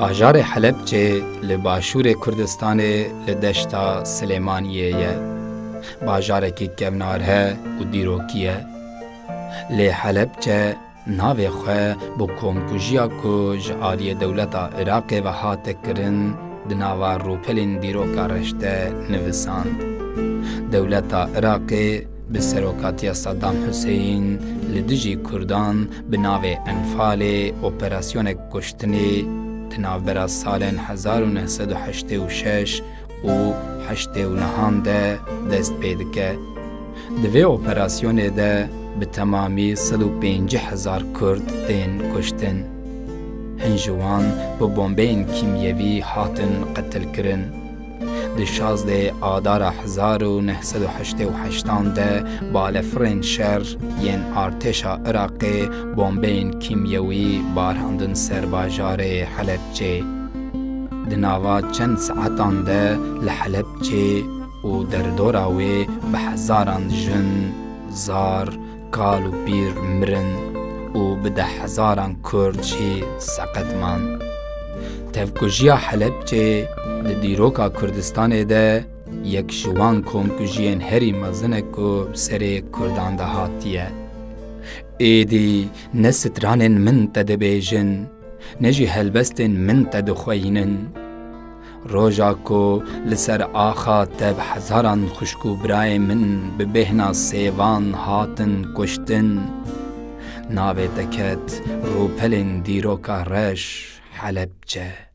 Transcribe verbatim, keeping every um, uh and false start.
Bajarê Helebçê li başûrê Kurdistanê li deşta Silêmaniyê ye. Bajarekî kevnar e û dîrokî ye. Lê Helebçe navê xwe bi komkujiya ku ji aliyê dewleta Iraqê ve hate kirin, di nava rûpelên dîroka reş de nivisand. Dewleta Iraqê bi serokatiya Saddam Huseyîn li dijî Kurdan bi navê Enfalê operasyonek kuştinê di navbera salên hezar û neh sed û heştê û şeş û heştê û nehan de dest pê dike. Di vê operasyonê de bi temamî sed û pêncî hezar Kurd tên kuştin. Hin ji wan bi bombeyên kîmyevî hatin qetilkirin. Di şazdeh Adara hezar û neh sed û heştê û heştan de balefirên şer yên artêşa Iraqê bombeyên kîmyewî barandin ser bajarê Helebçê. Di nava çend saetan de li Helebçê û derdora wê bi hezaran jin, zar, kal û pîr mirin û bi deh hezaran Kurd jî seqet man. Tevkujiya Helebçê di dîroka Kurdistanê de yek ji wan komkujiyên herî mezin e ku bi serê Kurdan de hatiye. Êdî ne stranên min te dibêjin, ne jî helbestên min te dixweyînin. Roja ku li ser axa te bi hezaran xwişk û birayên min bi bêhna sêvan hatin kuştin, navê te ket rûpelên dîroka reş Helebçe.